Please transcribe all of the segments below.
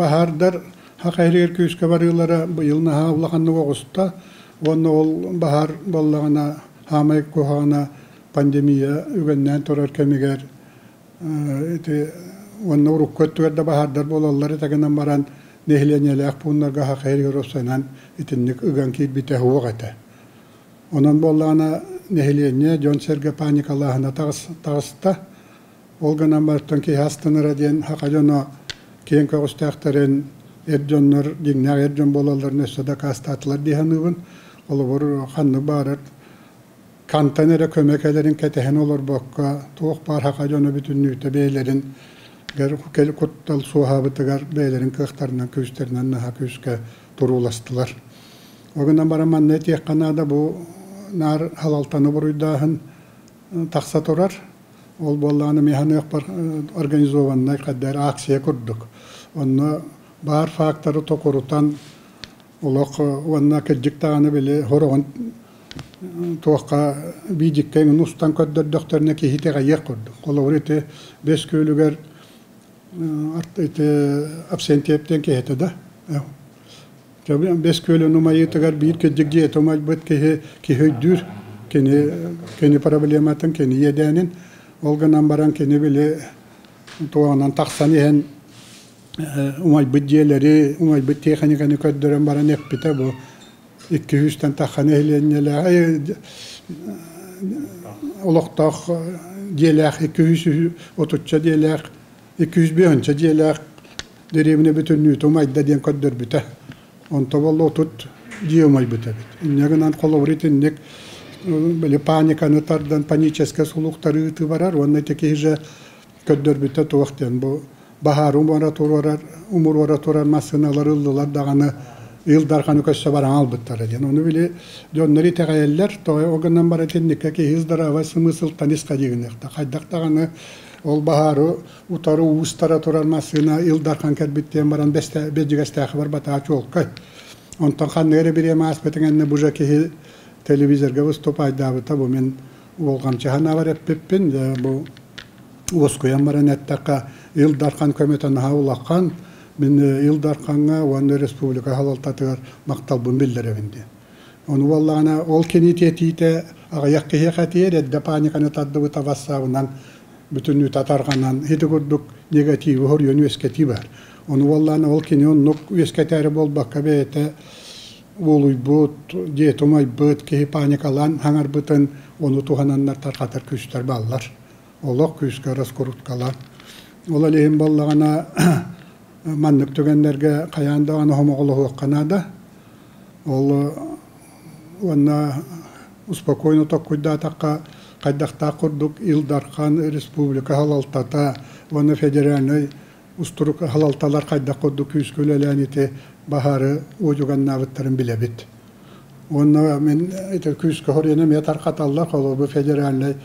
баһаардар Саха сиригэр күүскэ барыылара быйыл наһаа улаханнык оҕуста уонна ол баһаар буоллаҕына саамай куһаҕана пандемия үгэннээн турар кэмигэр ити уонна урукку өттүгэр да баһаардар буолаллар этэ гынан баран нэһилиэнньэлээх пууннарга Саха сиригэр уопсайынан итинник ыган киирбитэ суох этэ. Онон буоллаҕына нэһилиэнньэ, дьон-сэргэ паникалааһына таҕыста. Ол гынан баран киһи астынара диэн саха дьоно киэҥ көҕүстээхтэрин, эр дьоннор дьиҥнээх эр дьон буолалларын өссө дакаастаатылар дии саныыбын. Холобур, ханнык баҕарар хантан эрэ көмө кэлэрин кэтэһэн олорбокко, туох баар саха дьоно бүтүннүүтэ бэйэлэрин куттал суоһаабытыгар бэйэлэрин кыахтарынан, күүстэринэн наһаа күүскэ турууластылар. Ол гынан баран манна этиэххэ наада, бу наар халалтаны буруйдааһын тахса турар. Ол буоллаҕына мин саныахпар организованнай хайдах акция курдук. Онно баар факторы токурутан олох уонна кырдьык даҕаны били хороҕун туохха биидьиккэ эҥин устан көрдөрдөхтөрүнэ киһи итэҕэйиэх курдук. Холобур ити Бэс Күөлүгэр ити Авсентьев диэн киһи этэ да. Бэс Күөлүн умайыытыгар биир кырдьык дьиэтэ умайбыт киһи киһи өйдүүр кини кини проблематын, кини иэдээнин. Ол гынан баран кини били туоҕунан тахсан иһэн умайбыт дьиэлэри, умайбыт тиэхиньикэни көрдөрөн баран эппитэ бу 200-тэн тахха нэһилиэнньэлээх олохтоох дьиэлээх 230 дьиэлээх 205 дьиэлээх дэриэбинэ бүтүннүүтэ умайда диэн көрдөрбүтэ. Онто буолла 30 дьиэ умайбыт эбит. Инньэ гынан холобур итинник били паниканы тардан паническай сулуктары ыытыы барар уонна ити киһи же көрдөрбүтэ туох диэн бу баһаары умура турар умуруора турар массыыналар ыллылар даҕаны Ил Дарханы көссө баран албыттара диэн. Ону били дьоннор итэҕэйэллэр, тоҕо ол гынан баран итинниккэ киһи здоровай сымыысылтан ис хадьыгыныахта. Хайдах даҕаны ол баһаары утары уустара турар массыына Ил Дархан кэлбит диэн баран Бэрдьигэстээххэ барбатаҕа чуолкай. Онтон ханнык эрэ бириэмэ ааспытын кэннэ бу же киһи телевизорга выступайдаабыта бу мин уолҕамчы санаабар эппиппин дьэ бу уоскуйан баран эттэххэ Ил Дархан көмөтө наһаа улахан мин Ил Дархаҥҥа уонна республика салалтатыгар махталбын биллэрэбин диэн. Ону буоллаҕына ол кини этиитэ аҕыйах киһиэхэ этиэр эрдэ паниканы тардыбыта бассаабынан бүтүннүүтэ тарҕанан ити курдук негативы хоруйан үөскэтии баар. Ону буоллаҕына ол кини оннук үөскэтээри буолбакка бэйэтэ уолуйбут, дьиэтэ умайбыт, киһи паникалаан хаҥарбытын ону туһананнар тарҕатар күүстэр бааллар. Олох күүскэ раскруткалаан. Ол иһин буоллаҕына маннык түгэннэргэ хайаан даҕаны хомоҕолоһуохха наада. Ол уонна успокойно токкуйдаатахха хайдахтаах курдук Ил Дархан республика салалтата уонна федеральнай устурук салалталар хайдах курдук күүскэ үлэлээн ити баһаары уодьуганнаабыттарын билэбит. Уонна мин ити күүскэ хоруйан эмиэ тарҕаталлар, холобур федеральнай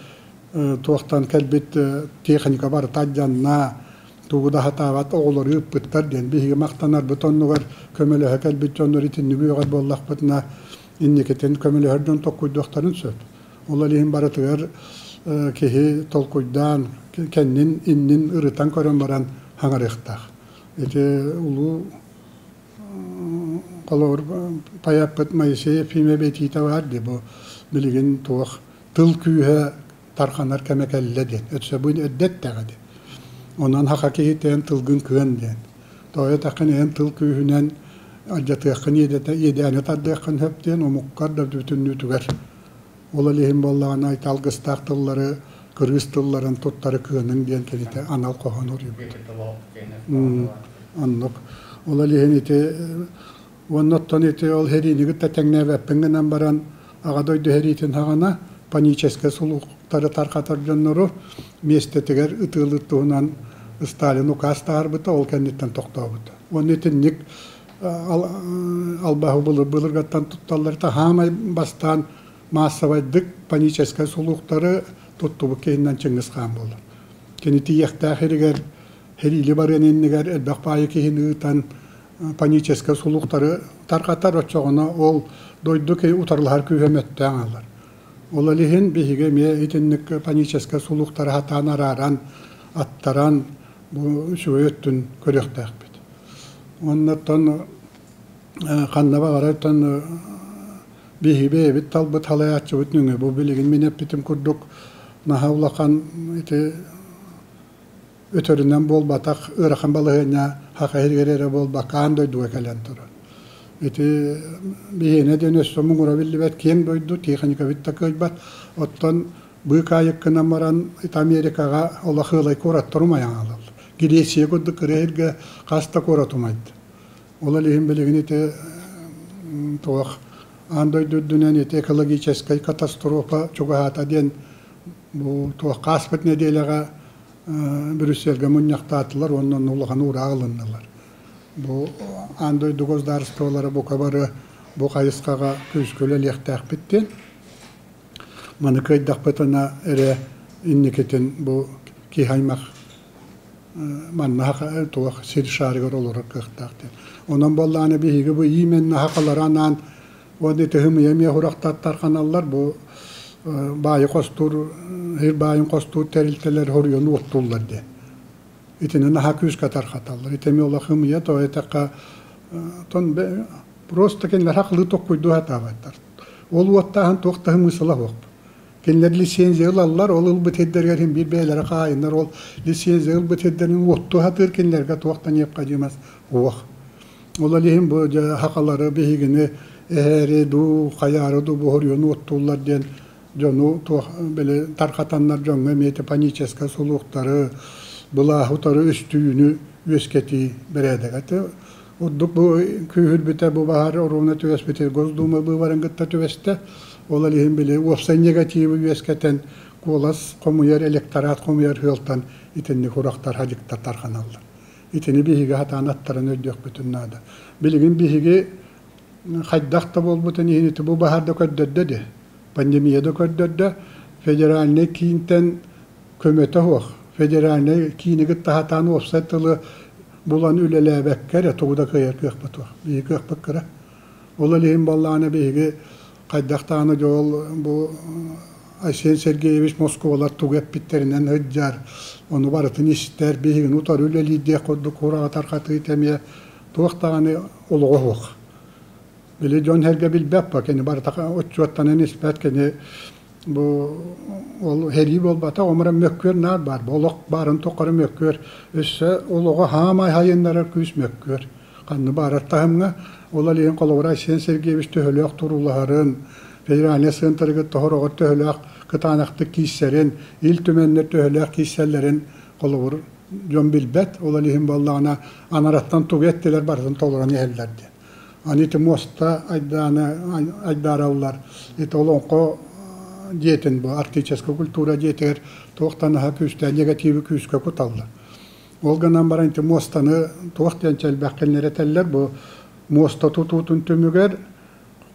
туохтан кэлбит техника барыта алдьанна, тугу да сатаабат оҕолору ыыппыттар диэн. Биһиги махтанарбыт оннугар көмөлөһө кэлбит дьоннор итинник үөҕэр буоллахпытына, инникитин көмөлөһөр дьон толкуйдуохтарын сөп. Ол иһин барытыгар киһи толкуйдаан, кэннин, иннин ырытан көрөн баран хаҥарыахтаах. Ити улуу холобур поэппыт Моисей Ефимов этиитэ баар дии бу билигин туох тыл күүһэ тарханар кэмэ кэллэ диэн. Өссө бу эрдэ эттэҕэ дии. Онон саха киһитэ эн тылгын кыан диэн. Тоҕо этэххин эн тыл күүһүнэн алдьатыаххын иэдээни тардыаххын сөп диэн омуккар да бүтүннүүтүгэр ол иһин буоллаҕына ити алгыстаах тыллары кырыыс тылларын туттары кыаныҥ диэн кинитэ анал хоһоон уруйбут. Оннук. Ол иһин ити уонна оттон ити ол сэриини кытта тэҥнээбэппин гынан баран Аҕа дойду сэриитин саҕана паническай сулуктары тарҕатар дьоннору миэстэтигэр ытыалыыр туһунан Сталин укаас таһаарбыта, ол кэнниттэн тохтообута. Уонна итинник албаһы былыр-былыргаттан тутталлар. Хаамай бастаан маассабайдык паническай сулуктары туттубут киһинэн Чыҥыс Хаан буолар. Кини тиийиэхтээх сиригэр сэриили барыан иннигэр элбэх баайы киһини ыытан паническай сулуктары тарҕатар, оччоҕуна ол дойду утарылаһар күүһэ мөттөөн аалар. Ол иһин биһиги эмиэ итинник паническай сулуктары сатаан арааран, аттаран бу үчүгэй өттүн көрүөхтээхпит. Уоннаттан ханна баҕарартан биһиги бэйэбит талбыт халайааччыбыт нөҥүө бу билигин мин эппитим курдук наһаа улахан ити өтөрүнэн буолбатах ыарахан балаһыанньа Саха сиригэр эрэ буолбакка аан дойдуга кэлэн турар. Ити биһиэнэ диэн өссө муҥура биллибэт киэҥ дойду, тиэхиньикэбит да кыайбат. Оттон быыкаайыккынан баран ити Америкаҕа олох ыалай куораттар умайан хаалаллар. Греция курдук кыра сиргэ хас да куорат умайда. Ол иһин билигин ити туох аан дойду үрдүнэн ити экологическай катастрофа чугаһаата диэн бу туох ааспыт нэдиэлэҕэ Брюссельгэ мунньахтаатылар уонна онно улахан уураах ылыннылар. Бу аан дойду государстволара бука бары бу хайысхаҕа күүскэ үлэлиэхтээхпит диэн. Маны кыайдахпытына эрэ инникитин бу киһи аймах манна туох сир шарыгар олорор кыахтаах диэн. Онон буоллаҕына биһиги бу именно хахалары анаан уонна ити ымыйа эмиэ сурахтар бу баайы хостуур сир баайын хостуур тэрилтэлэр хоруйан уоттууллар диэн. Итини наһаа күүскэ тархаталлар. Ити эмиэ олох ымыйа тоҕо эттэххэ тон просто кинилэр хахлыы токкуйдуу сатаабаттар. Ол уоттааһын туох да ымыысала суох. Кинилэр лицензия ылаллар, ол ылбыт сирдэригэр син биир бэйэлэрэ хаайыннар, ол лицензия ылбыт сирдэрин уоттуу сатыыр кинилэргэ туох да необходимость суох. Ол иһин бу дьэ сахалары биһигини эһээри дуу, хайаары дуу буһуруйан уоттууллар диэн дьону туох били тархатаннар дьоҥҥо эмиэ паническай сулуктары, былааһы утары үстүүнү үөскэтии бэрээдэгэ. Ордук бу күүһүрбүтэ бу баһаар оруобуна түбэспитэ Госдума быыбарын кытта түбэстэ. Ол иһин били уопсай негативы үөскэтэн куолас хомуйар, электорат хомуйар сыалтан итинник урахтар хадьыктар тарҕаналлар. Итини биһиги сатаан аттаран өйдүөхпүтүн наада. Билигин биһиги хайдах да буолбутун иһин ити бу баһаар да көрдөрдө дии. Пандемия да көрдөрдө. Федеральнай киинтэн көмөтө суох. Федеральнай киини кытта сатаан уопсай тылы булан үлэлээбэккэ эрэ тугу да кыайар кыахпыт суох. Биһиги кыахпыт кыра. Ол иһин буоллаҕына биһиги хайдах даҕаны дьол бу Айсен Сергеевич Москвалар тугу эппиттэринэн сылдьар, ону барытын истэр, биһигини утары үлэлиир диэх курдук кураҕа тархатыы эмиэ туох даҕаны олоҕо суох. Били дьон-сэргэ билбэт ба, кини барыта отчуоттанан испэт, кини бу ол сэрии буолбатах, омура мөккүөр наар баар, бу олох баарын тухары мөккүөр, өссө олоҕу хаамай хайыннарар күүс мөккүөр. Ханна баарар таһымҥа, ол иһин холобура Айсен Сергеевич төһөлөөх туруулаһарын, федеральнай центрыгар тоһороҕор төһөлөөх кытаанахтык киирсэрин, Ил Түмэннэр төһөлөөх киирсэллэрин холобур дьон билбэт. Ол иһин буоллаҕына анараттан тугу эттилэр барытын толорон иһэллэр диэн. Аны ити муоста айдааны айдаараллар. Ити олоҥхо дьиэтин бу арктическай культура дьиэтигэр туох да наһаа күүстээх негативы күүскэ куталлар. Ол гынан баран ити муостаны туох диэн элбэххин этэллэр бу муоста тутуутун түмүгэр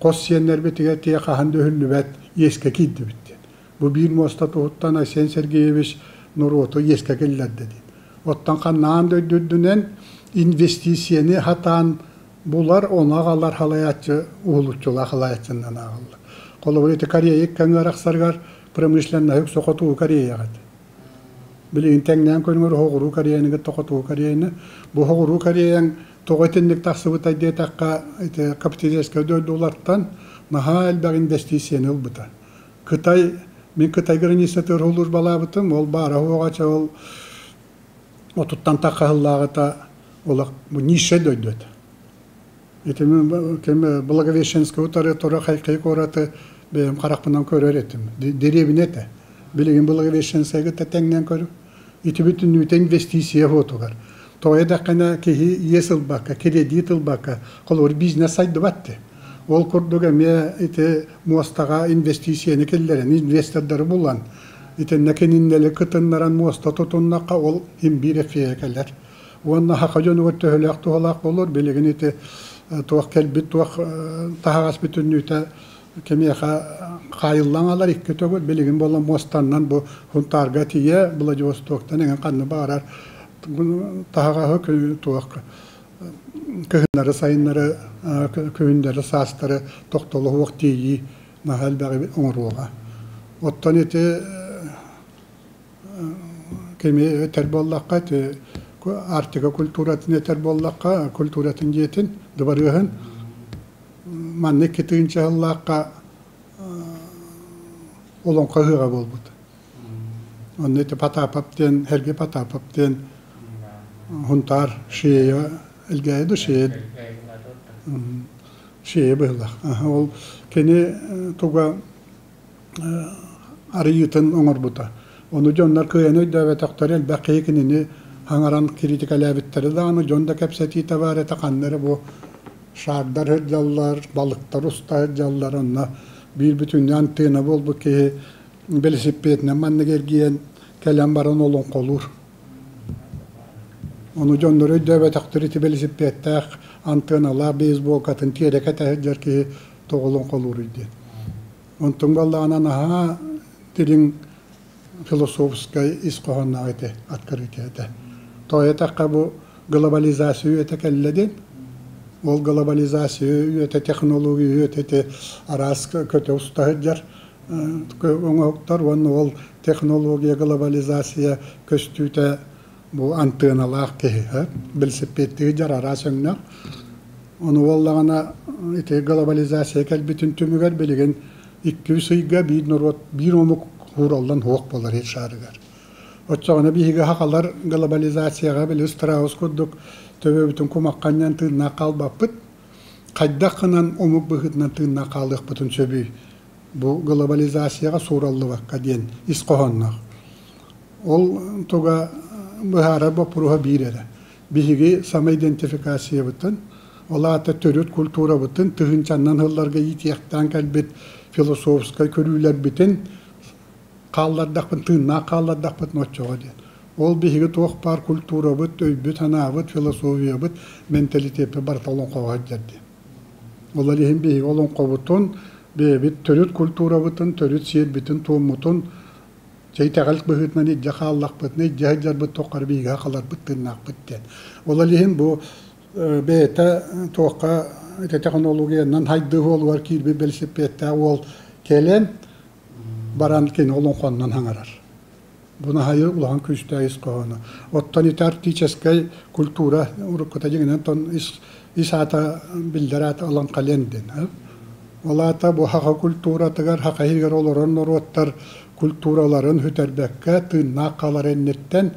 хос сиэннэрбитигэр тиэ хаһан да өһүллүбэт иэскэ киирдибит диэн. Бу биир муоста туһуттан Айсен Сергеевич норуоту иэскэ киллэрдэ диэн. Оттон ханнаан дойду үрдүнэн инвестицияны хатаан булар, ону аҕалар халайааччы уһулуччулаах халайааччынан ааҕыллар. Холобур, ити Корея икки арахсарыгар промышленноһы сохотуу Кореяҕа Билигин тэҥнээн көрүҥэр Соҕуруу Кореяны кытта Хотугу Кореяны. Бу Соҕуруу Кореяҥ тоҕо итинник тахсыбытай диэтэххэ, ити капиталистическай дойдулартан наһаа элбэх инвестицияны ылбыта. Кытай, мин Кытай границатыгар сулууспалаабытым, ол баара-суоҕа чэ ол отуттан тахха сыллааҕыта олох бу низшай дойду этэ. Ити ким Благовещенскай утары тура Хайкай куораты бэйэм харахпынан көрөр этим. Дэриэбинэ этэ. Билигин Благовещенскайга тэҥнээн көрүм. Ити бүтүннүүтэ инвестиция уотугар. Тоҕо эдэххинэ киһи иэс ылбакка, кредит ылбакка, холобур бизнес сайдыбат дии. Ол курдук эмиэ ити муостаҕа инвестицияны киллэрэн, инвестордары булан, итиннэ кининнэри кытыннаран муоста тутуннахха, ол син биир эффегэ кэлэр. Уонна саха дьонугар төһөлөөх туһалаах буолуор, билигин ити туох кэлбит, туох таһаҕас бүтүннүүтэ кимиэхэ хаайыллан алар икки төгүл билигин буолан муостаннан бу Хунтаарга тиийэ Владивостоктан эҥин ханна баҕарар таһаҕаһы туох кыһыннары сайыннары күһүннэри саастары тохтолоһуох тиийии наһаа элбэҕи оҥоруоҕа. Оттон ити кими этэр буоллахха ити Арктика культуратын этэр буоллахха, культуратын дьиэтин, дыбарыаһын маннык 2 тыһыынча сыллаахха олоҥхо ыһыаҕа буолбут. Онно ити Потапов диэн, Сергей Потапов диэн Хунтаар Шея, Элгээйи да Шея, Шея быһыылаах. Ол кини туга арыйыытын оҥорбута. Ону дьоннор кыайан өйдөөбөтөхтөрө, элбэх киһи кинини хаҥаран киритикэлээбиттэрэ даҕаны, дьон да кэпсэтиитэ баар этэ, ханна эрэ бу шаардар сылдьаллар, балыктар уста сылдьаллар, онно биир бүтүннүү антыына буолбут киһи велосипединэн маннык эргийэн кэлэн баран олоҥхолуур. Ону дьоннор өйдөөбөтөхтөр ити велосипедтээх антыаналаах бейсболкатын тиэрэ кэтэ сылдьар киһи тоҕо олоҥхолууруй диэн. Онтон буоллаҕына наһаа дириҥ философскай ис хоһоонноох этэ, открытие этэ. Тоҕо диэтэххэ бу глобализация үйэтэ кэллэ диэн. Ол глобализация үйэтэ, технология үйэтэ ити араас көтө уста сылдьар оҥоһуктар уонна ол технология, глобализация көстүүтэ бу антыаналаах киһи, велосипедтии дьар араас өҥнөөх. Ону буоллаҕына ити глобализация кэлбитин түмүгэр билигин 2-3 ыйга биир норуот, биир омук уураллан суох буолар ир шаарыгар. Оччоҕуна биһиги сахалар глобализацияҕа били страус курдук төбөбүтүн кумахханньан тыыннаах хаалбаппыт. Хайдах гынан омук быһыытынан тыыннаах хаалыахпытын сөбүй? Бу глобализацияҕа суураллыбакка диэн ис хоһоонноох. Ол туга быһаарар боппуруоһа биир эрэ. Биһиги самоидентификациябытын, ол аата төрүт культурабытын тыһыынчаннан сылларга иитиэхтээн кэлбит философскай көрүүлэрбитин хааллардахпын, тыыннаах хааллардахпытын оччоҕо диэн. Ол биһиги туох баар культурабыт, өйбүт-санаабыт, философиябыт, менталитеппит барыта олоҥхоҕо сылдьар диэн. Ол иһин биһиги олоҥхобутун, бэйэбит төрүт культурабытын, төрүт сиэрбитин-туоммутун Дьэ итэҕэл быһыытынан илдьэ хааллахпытына, илдьэ сылдьарбыт тухары биһиги сахаларбыт тыыннаахпыт диэн. Ол иһин бу бэйэтэ туохха ити технологиянан хайдыы уолугар киирбит велосипедтээх уол кэлэн баран кини олоҥхоннон хаҥарар. Бу наһайы улахан күүстээх ис хоһооно. Оттон ити арктическай культура уруккута дьиҥинэн тон ис, ис аата биллэр аата Олоҥхолен диэн. Ол аата бу саха культуратыгар, саха иһигэр олорор норуоттар культураларын сүтэрбэккэ тыыннаах хаалар инниттэн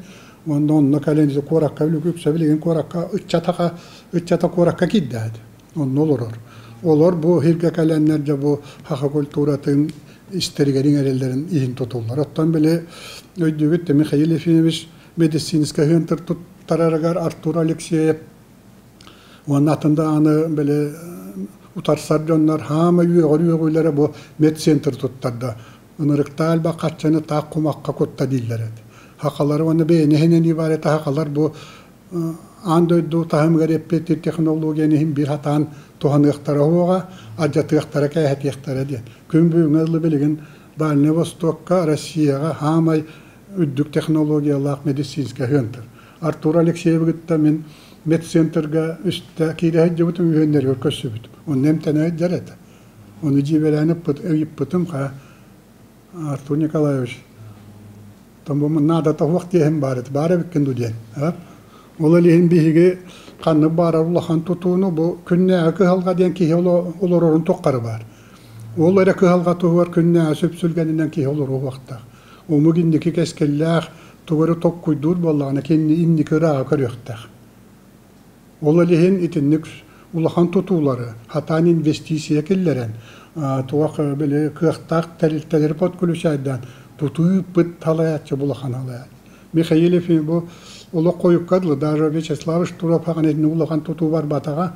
уонна онно кэлэн куоракка үксэ билигин куоракка ыччата ыччата куоракка киирдэ онно олорор. Олор бу иһиргэ кэлэннэр дьэ бу саха культуратын истэригэр иҥэрэллэрин иһин тутуллар. Оттон били өйдүүгүт Михаил Ефимович медицинскэй центр туттарарыгар Артур Алексеев уонна атын даҕаны били утарсар дьоннор хаама үөҕэр үөҕүүлэрэ бу медцентр туттарда. Ынырыктаах элбэх харчыны таах кумахха кутта дииллэр эт. Хахалары уонна бэйэни иһинэн бар этэ хахалар бу аан дойду таһымыгар эппиэттиир технологияны иһин биир хатаан туһаныахтара уоҕа, алдьатыахтара, кээһэтиэхтэрэ диэн. Күн бүгүҥҥэ дылы билигин Дальнай Востокка, Россияҕа хаамай үрдүк технологиялаах медицинскэй центр. Артур Алексеевы кытта мин медцентрга үстэ киирэ сылдьыбытым, үһүөннэригэр көрсүбүтүм. Онно эмтэнэ сылдьар этэ. Ону дьиибэлээн ыйыппытым, ха Артур Николаевич, там наадата суох диэһин баар этэ, баар эбиккин дуу диэн. Ол иһин биһиги ханнык баарар улахан тутууну бу күннээҕи кыһалҕа диэн киһи олорорун туххары баар. Ол эрэ кыһалҕа туһугар күннээҕи сүпсүлгэнинэн киһи олоруохтаах. Омук инники кэскиллээх тугу эрэ токкуйдуур буоллаҕына кинини инники ырааҕы көрүөхтээх. Ол иһин итинник улахан тутуулары хатаан инвестиция киллэрэн, туох били кыахтаах тэрилтэлэри подключайдаан тутуу ыыппыт салайааччы улахан салайааччы. Михаил Ефимович бу олох хойукка дылы даже Вячеслав Штуров хаҕан итини улахан тутуу барбатаҕа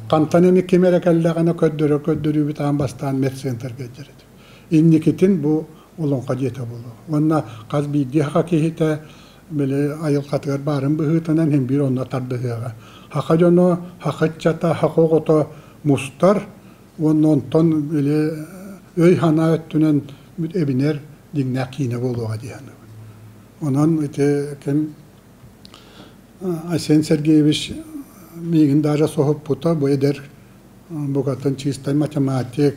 хантан эми ким эрэ кэллэҕинэ көрдөрөр көрдөрүүбүт аан бастаан медцентрга илдьэр этим. Инникитин бу олоҥхо дьиэтэ буолуо. Уонна хас биирдии саха киһитэ били айылҕатыгар баарын быһыытынан син биир онно тардыһыаҕа. Саха дьоно, саха ыччата, саха оҕото мустар уонна онтон били өй-санаа өттүнэн эбинэр дьиҥнээх киинэ буолуоҕа дии саныыбын. Онон ити ким Айсен Сергеевич миигин даже соһуппута бу эдэр букатын чистай математик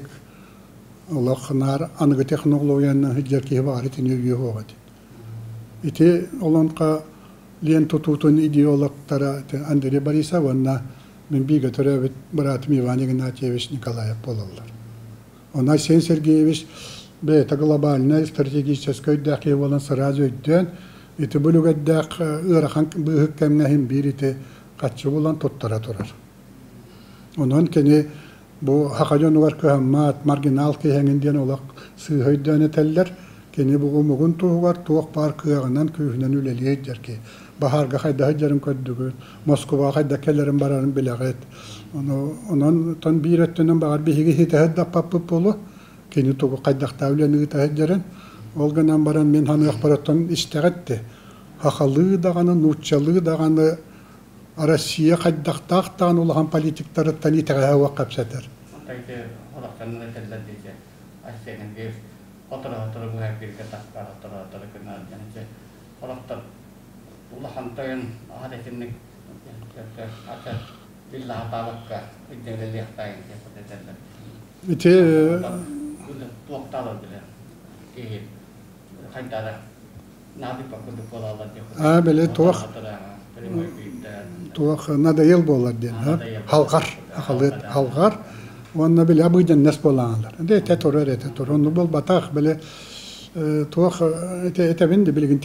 олох наар аныгы технологиянан сылдьар киһи баҕар итини өйүө суоҕа этин. Ити олонхо Лиэн тутуутун идеологтара Андрей Борисов уонна мин бииргэ төрөөбүт быраатым Иван Игнатьевич Николаев буолаллар. Онон Айсен Сергеевич бэйэтэ глобальнай стратегическай өйдөөх киһи буолан сразу өйдөөн, ити бүлүгэрдээх ыарахан быыһык кэмҥэ иһин биир ити хаччы булан туттара турар. Онон кини бу саха дьонугар кыһаммат, маргинал киһи диэн олох сыыһа өйдөөн этэллэр. Кини бу омугун туһугар туох баар кыаҕынан, күүһүнэн үлэлиэ дьэр киһи. Баһаарга хайдах дьэрин көрдүгүт, Москваҕа хайдах кэлэрин барарын билэҕит. Онон тон биир өттүнэн баҕар биһиги хитэһит даппаппыт буолуо. Кини тугу хайдахтаа үлэни ыытаһыт дьэрин. Ол гынан баран мин ханыахпар оттон истэҕит Хахалыы даҕаны, нууччалыы даҕаны Россия хайдахтаах даҕаны улахан политиктарыттан итэҕэһэ уох кэпсэтэр. Хоторо-хоторо быһа биргэ тахтар, хоторо-хоторо гынар дьэн Олохтор улахан тойон аһар итинник ата биллаһатаабакка өйдөөлөлүөхтааҕын этэллэр. Ити туохтаалар билэ киһи хайдара наадыйбат курдук буолаллар диэн. А били туох туох надоел буолар диэн халҕар ахалыт халҕар уонна били обыденность буолаалар. Этэ турар этэ турар. Онну буолбатах били туох этэбин де билигин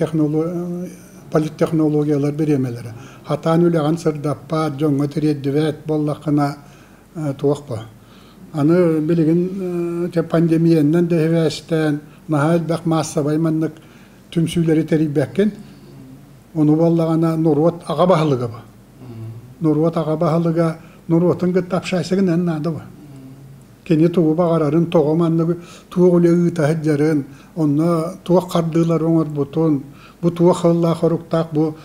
политтехнологиялар бириэмэлэрэ. Хатаан үлэҕин сырдаппаат, дьоҥҥо тириэрдибэт буоллаххына туох ба. Аны билигин пандемиянан да сибээстээн наһаа элбэх маассабай маннык түмсүүлэри тэрийбэккин. Ону буоллаҕына норуот аҕа баһылыга ба. Норуот аҕа баһылыга норуотун кытта общайсыгынан наада ба. Кини тугу баҕарарын, тоҕо маннык туох үлэ ыыта сылдьарын, онно туох хардыылары оҥорбутун, бу туох ыллаах-хоруктаах бу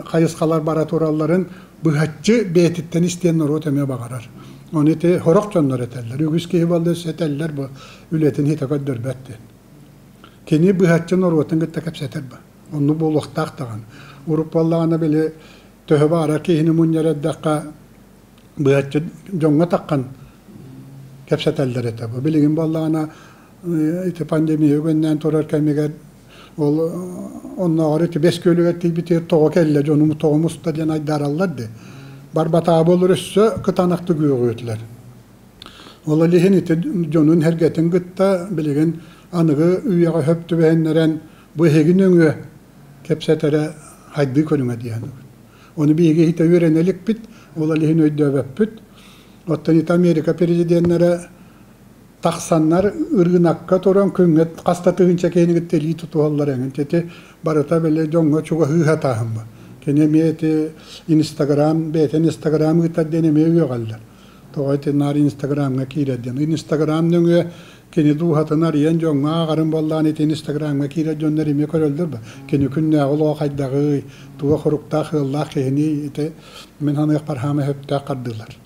хайысхалар бара туралларын быһаччы бэйэтиттэн истиэн норуот эмиэ баҕарар. Ону ити сорох дьоннор этэллэр. Үгүс киһи буолла өссө этэллэр бу үлэтин хитэ көрдөрбөт диэн. Кини быһаччы норуотун кытта кэпсэтэр ба. Онну буолуохтаах даҕаны. Урут буоллаҕына били төһө баҕарар киһини мунньар эрдэххэ быһаччы дьоҥҥо таххан кэпсэтэллэр этэ. Бу билигин буоллаҕына ити пандемия үгэннээн турар кэмигэр ол оннооҕор ити Бэс Күөлүгэр тиийбитигэр тоҕо кэллэ дьонум тоҕо муста диэн айдаараллар дии. Барбатаҕа буоллар өссө кытаанахтык үөҕүөтүлэр. Ол иһин ити дьонун эргэтин кытта билигин аныгы үйэҕэ сөп түбэһиннэрэн бу эһиги нөҥүө кэпсэтэрэ хайдыы көрүҥэ диэн. Ону биһиги иһитэ үөрэнэ иликпит, ол иһин өйдөөбөппүт. Оттон ити Америка президеннэрэ тахсаннар ырыынакка туран күҥҥэ хаста тыһыынча киһини кытта илии тутуһаллар эҥин. Ити барыта били дьоҥҥо чугаһыы сатааһын Кини эмиэ ити Инстаграм, бэйэтин Инстаграм ыытар диэн эмиэ үөҕэллэр. Тоҕо ити наар Инстаграмҥа киирэр диэн. Инстаграм нөҥүө кини дууһатын арыйан дьоҥҥо ааҕарын буоллаҕына ити Инстаграмҥа киирэр дьоннор эмиэ көрөллөр ба. Кини күннээҕи олоҕо хайдаҕый, туга хоруктаах ыаллаах киһиний ити мин саныахпар хаама сөптөөх хардыылар.